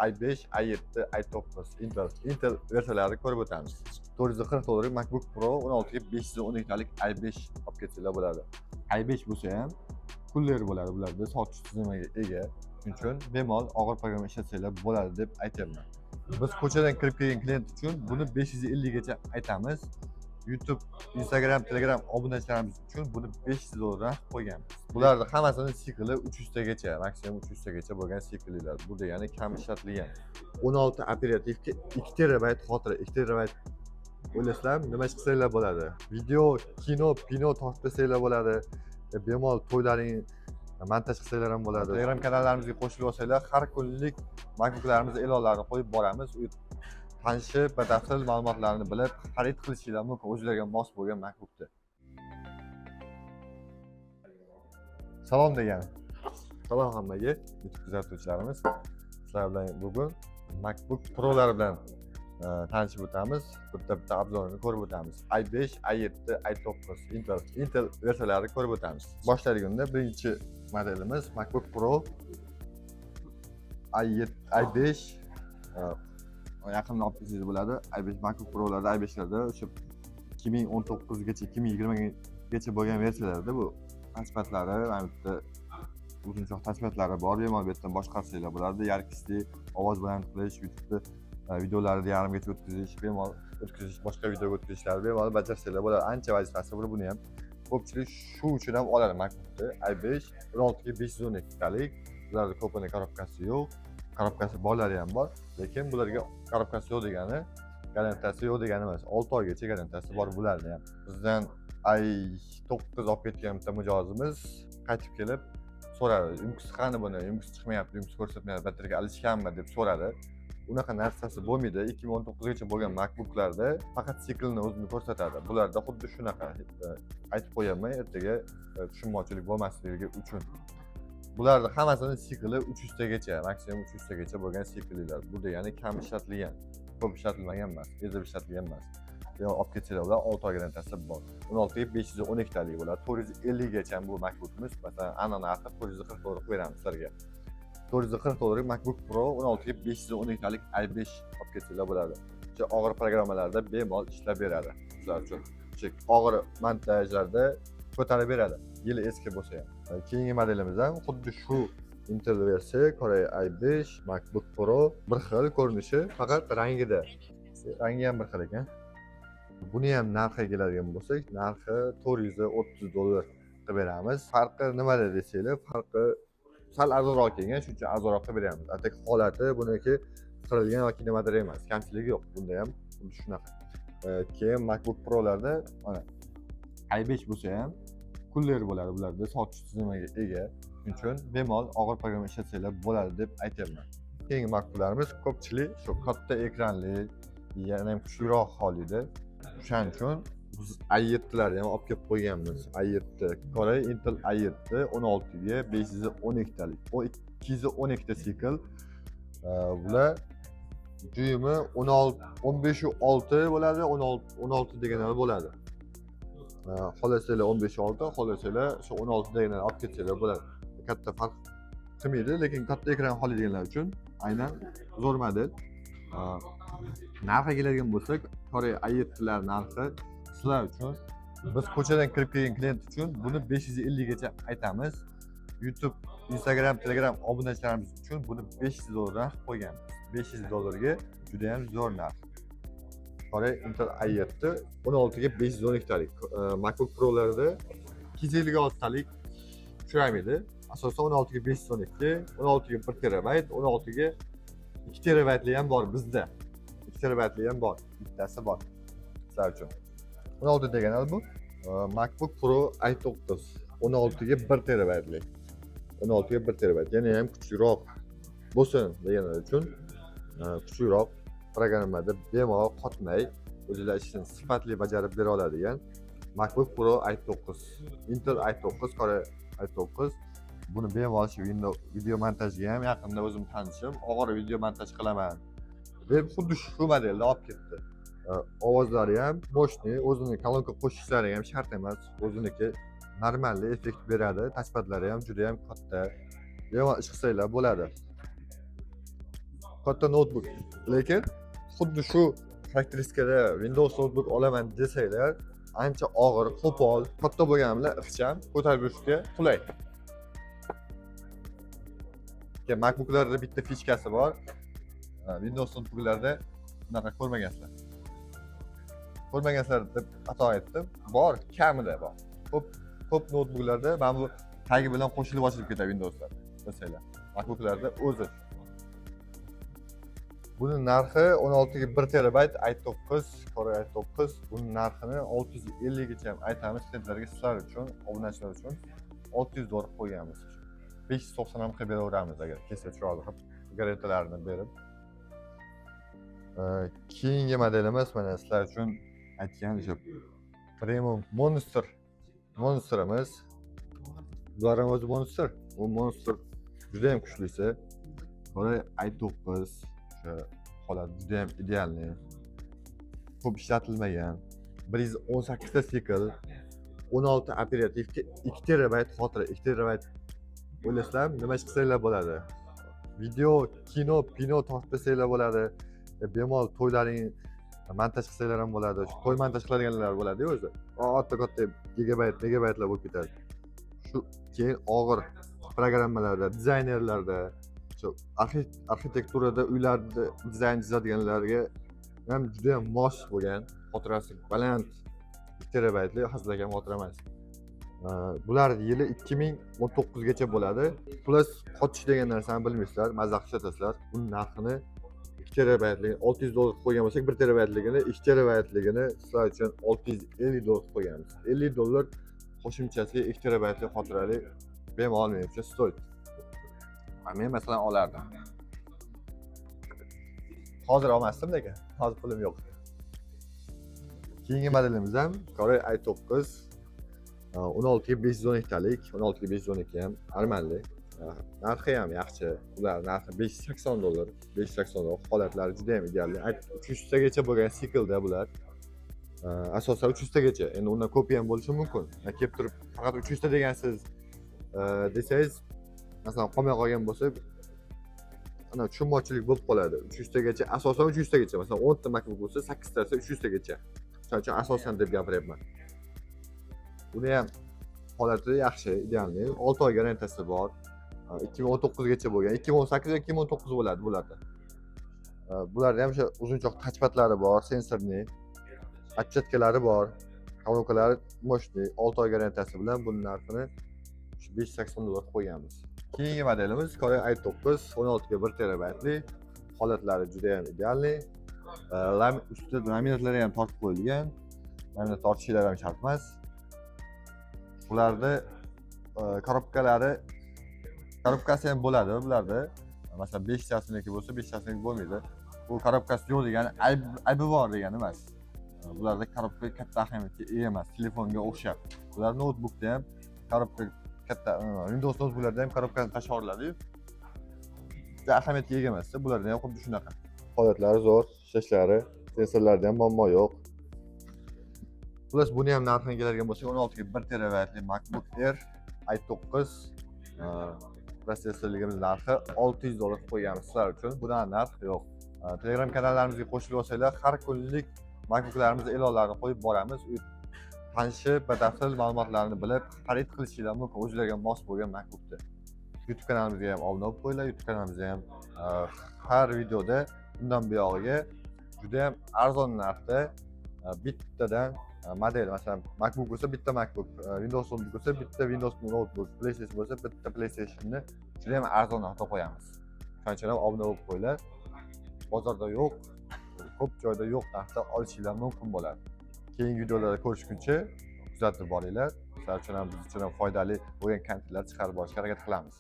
i5, i7, i9 Intel versiyalarini ko'rib o'tamiz. 440 dollarga MacBook Pro 16 ga 512 talik i5 olib ketsanglar bo'ladi. i5 bo'lsa ham cooler bo'ladi, bularda sotish tizimiga ega. Shuning uchun bemalol og'ir programma ishlatsanglar bo'ladi deb aytyapman. Biz ko'chadan kirib kelgan klient uchun buni 550 gacha aytamiz. YouTube, Instagram, Telegram obunachilarimiz uchun buni 500 dollardan qilib qo'yganmiz. Bularni hammasini sikli 300 tagacha, maksimum 300 tagacha bo'lgan siklilar. Bu degani kam ishlatilgan. 16 оперативка, 2 terabayt xotira, 2 terabayt, o'ylasizlarmi, nima ish qilsanglar bo'ladi? Video, kino, pino tortib tasanglar bo'ladi. Bemalol to'ylaring montaj qilsanglar ham bo'ladi. Telegram kanallarimizga qo'shilib olsanglar, har kunlik MacBooklarimizni e'lonlarini qo'yib boramiz. U tanishib, batafsil ma'lumotlarni bilib, xarid qilishinglar mumkin o'zlariga mos bo'lgan MacBookni. Salom degani. Salom hammaga, YouTube kuzatuvchilarimiz. Sizlar bilan bugun MacBook Pro'lar bilan tanishib o'tamiz. Bitta-bitta обзор ini ko'rib o'tamiz. i5, i7, i9 Intel versiyalarini ko'rib o'tamiz. Boshlaydiganda birinchi modelimiz MacBook Pro i7, i5, yaqinda olib kelsangiz bo'ladi. i5 MacBook Pro'larda, i5larda o'sha 2019 gacha, 2020 gacha bo'lgan versiyalarda bu touchpadlari, mana bu yerda uzunchoq touchpadlari bor. Bemalol bu yerdan boshqarsanglar bo'ladi. Яркость li, ovoz baland qilish, YouTube'da videolarni yarimgacha o'tkazish, bemalol o'tkazish, boshqa videoga o'tkazishlarni bemalol bajarsanglar bo'ladi. Ancha vazifasi bor buni ham. Ko'pchilik shu uchun ham oladi MacBookni. i5 16 ga 512 talik. Bularni ko'pini коробка si yo'q. Коробка si borlari ham bor, lekin bularga коробка si yo'q degani garantiyasi yo'q degani emas. 6 oygacha garantiyasi bor bularni ham. Bizdan i9 olib ketgan bitta mijozimiz qaytib kelib so'radi: "Yumkisi qani buni? Yumkisi chiqmayapti, yumkisi ko'rsatmayapti, batareyka alishganmi?" deb so'radi. Unaqa narsasi bo'lmaydi. 2019 gacha bo'lgan MacBooklarda faqat siklni o'zini ko'rsatadi. Bularda xuddi shunaqa. Aytib qo'yapman, ertaga tushunmovchilik bo'lmasligi uchun. Bularni hammasini sikli 300 tagacha, maksimum 300 tagacha bo'lgan siklilar. Bu degani kam ishlatilgan, ko'p ishlatilmagan emas, ezib ishlatilgan emas. Yo, olib ketsanglar, ular 6 oy garantiyasi bor. 16 ga 512 talik bo'ladi. 450 gacha bu MacBookimiz, masalan, aniq narxi 440 dollar qilib beramiz sizlarga. 440 dollarga MacBook Pro 16 ga 512 talik i5 olib ketsanglar bo'ladi. O'sha og'ir programmalarda bemalol ishlab beradi sizlar uchun. O'sha og'ir montajlarda ko'tarib beradi, yili eski bo'lsa ham. Keyingi modelimiz ham xuddi shu Intel versiya Core i5 MacBook Pro, bir xil ko'rinishi, faqat rangida. Rangi ham bir xil ekan. Buni ham narxiga keladigan bo'lsak, narxi 430 dollar qilib beramiz. Farqi nimada desanglar, farqi sal arzonroq kelgan, shuning uchun arzonroq qilib beryapmiz. А так holati buniki qirilgan yoki nimadir emas, kamchiligi yo'q. Bunda ham xuddi shunaqa. Keyin MacBook Pro'larda mana i5 bo'lsa ham cooler bo'ladi, bularda sotish tizimiga ega. Shuning uchun bemalol og'ir programma ishlatsanglar bo'ladi deb aytyapman. Keyingi MacBooklarimiz ko'pchilik shu katta ekranli, yana ham kuchliroq xohlaydi. O'shaning uchun biz i7larni ham olib kelib qo'yganmiz. i7 Core Intel i7 16 ga 512 talik. O 212 ta sikl. Bular dyuymi 16, 15.6 bo'ladi, 16, 16 deganlar bo'ladi. Xohlasanglar 15.6, xohlasanglar shu 16 deganlar olib ketsanglar bo'ladi. Katta farq qilmaydi, lekin katta ekran xohlaydiganlar uchun aynan zo'r model. Narxiga keladigan bo'lsak, Core i7lar narxi sizlar uchun, biz ko'chadan kirib kelgan klient uchun buni 550 gacha aytamiz. YouTube, Instagram, Telegram obunachilarimiz uchun buni 500 dollardan qilib qo'yganmiz. 500 dollarga juda ham zo'r narx. Core Intel i7 16 ga 512 talik. MacBook Pro'larda 256 talik uchramaydi. Asosan 16 ga 512, 16 ga 1 terabayt, 16 ga 2 terabaytli ham bor bizda. 2 terabaytli ham bor, bittasi bor sizlar uchun. 16 degani bu MacBook Pro i9 16 ga 1 terabaytli. 16 ga 1 terabayt. Yana ham kuchliroq bo'lsin deganlar uchun, kuchliroq programmada bemalol qotmay o'zinglar ishini sifatli bajarib bera oladigan MacBook Pro i9, Intel i9, Core i9. Buni bemalol shu Windows video montajga ham, yaqinda o'zim tanishim og'ir video montaj qilaman deb xuddi shu modelni olib ketdi. Ovozlari ham мощный, o'zini kolonka qo'shishlari ham shart emas, o'ziniki нормальный effekt beradi, touchpadlari ham juda ham katta. Bemalol ish qilsanglar bo'ladi. Katta noutbuk. Lekin xuddi shu xarakteristikada Windows notebook olaman desanglar, ancha og'ir, qo'pol, katta bo'lgani bilan ixcham, ko'tarib yurishga qulay. Keyin MacBooklarda bitta фишка si bor. Windows notebooklarda bunaqa ko'rmagansizlar. Ko'rmagansizlar deb xato aytdim. Bor, kamida bor. Ko'p ko'p noutbuklarda mana bu tagi bilan qo'shilib ochilib ketadi Windowslar. Bilsanglar. MacBooklarda o'zi. Buni narxi 16 ga 1 terabayt i9, Core i9. Buni narxini 650 gacha ham aytamiz klientlarga, sizlar uchun, obunachilar uchun 600 dollar qo'yganmiz. 590 ham qilib beraveramiz agar kelsa, chiroyli qilib garantiyalarini berib. Keyingi modelimiz mana sizlar uchun aytgan o'sha premium Monsterimiz. Bular ham o'zi Monster. U Monster juda ham kuchlisi. Core i9, o'sha holat juda ham идеальный. Ko'p ishlatilmagan. 118 ta sikl, 16 оперативка, 2 terabayt xotira, 2 terabayt. O'ylasizlarmi, nima ish qilsanglar bo'ladi? Video, kino, pino tortib bersanglar bo'ladi. Bemalol to'ylaring montaj qilsanglar ham bo'ladi. Shu to'y montaj qiladiganlar bo'ladi-yu o'zi. Katta katta gigabayt, megabaytlar bo'lib ketadi. Shu keyin og'ir programmalarda, dizaynerlarda, shu arxitekturada uylarni dizayn chizadiganlarga ham juda ham mos bo'lgan, xotirasi baland 2 terabaytli, hazilakam xotira emas. Bular yili 2019 gacha bo'ladi. Plus qotish degan narsani bilmaysizlar, maza qilib ishlatasizlar. Buni narxini 2 terabaytli 600 dollar qilib qo'ygan bo'lsak, 1 terabaytligini, 2 terabaytligini sizlar uchun 650 dollar qilib qo'yganmiz. 50 dollar qo'shimchasiga 2 terabaytli xotirali bemalol, menimcha, стоит. Men masalan olardim. Hozir olmasdim, lekin hozir pulim yo'q. Keyingi modelimiz ham Core i9, 16 ga 512 talik, 16 ga 512 ham нормальный. Narxi ham yaxshi. Ular narxi 580 dollar, 580 dollar. Holatlari juda ham идеальный. 300 tagacha bo'lgan siklda bular. Asosan 300 tagacha. Endi undan ko'pi ham bo'lishi mumkin. Kelib turib faqat 300 ta degansiz desangiz, masalan, qolmay qolgan bo'lsa, ana tushunmovchilik bo'lib qoladi. 300 tagacha, asosan 300 tagacha. Masalan, 10 ta MacBook bo'lsa, 8 tasi 300 tagacha. Shuning uchun asosan deb gapiryapman. Buni ham holati yaxshi, идеальный. 6 oy garantiyasi bor. 2019 gacha bo'lgan. 2018 va 2019 bo'ladi bularda. Bularda ham o'sha uzunchoq touchpadlari bor, сенсорный. Отпечатка lari bor. Kolonkalari мощный. 6 oy garantiyasi bilan buni narxini shu 580 dollar qilib qo'yganmiz. Keyingi modelimiz Core i9, 16 ga 1 terabaytli. Holatlari juda ham идеальный. Ustida laminatlari ham tortib qo'yilgan. Laminat tortishinglar ham shart emas. Bularni коробка lari, коробка si ham bo'ladi bularda. Masalan, 5 tasiniki bo'lsa, 5 tasiniki bo'lmaydi. Bu коробка si yo'q degani aybi bor degani emas. Bularda коробка katta ahamiyatga ega emas, telefonga o'xshab. Bular noutbukda ham коробка katta, Windows noutbuklarda ham коробка ni tashlab yuboriladi-yu. Juda ahamiyatga ega emasda, bularda ham xuddi shunaqa. Holatlari zo'r, ishlashlari, sensorlarda ham muammo yo'q. Xullas, buni ham narxini keladigan bo'lsak, 16 ga 1 terabaytli MacBook Air i9 protsessorligimiz narxi 600 dollar qilib qo'yganmiz sizlar uchun. Budan narx yo'q. Telegram kanallarimizga qo'shilib olsanglar, har kunlik MacBooklarimiz e'lonlarini qo'yib boramiz. U tanishib, batafsil ma'lumotlarni bilib, xarid qilishinglar mumkin o'zlariga mos bo'lgan MacBookni. YouTube kanalimizga ham obuna bo'lib qo'yinglar. YouTube kanalimizda ham har videoda bundan buyog'iga juda ham arzon narxda bittadan model, masalan, MacBook bo'lsa bitta MacBook, Windows notebook bo'lsa bitta Windows notebook, PlayStation bo'lsa bitta PlayStationni juda ham arzon narxda qo'yamiz. Shuning uchun ham obuna bo'lib qo'yinglar. Bozorda yo'q, ko'p joyda yo'q narxda olishinglar mumkin bo'ladi. Keyingi videolarda ko'rishguncha kuzatib boringlar. Sizlar uchun ham, biz uchun ham foydali bo'lgan kontentlar chiqarib borishga harakat qilamiz.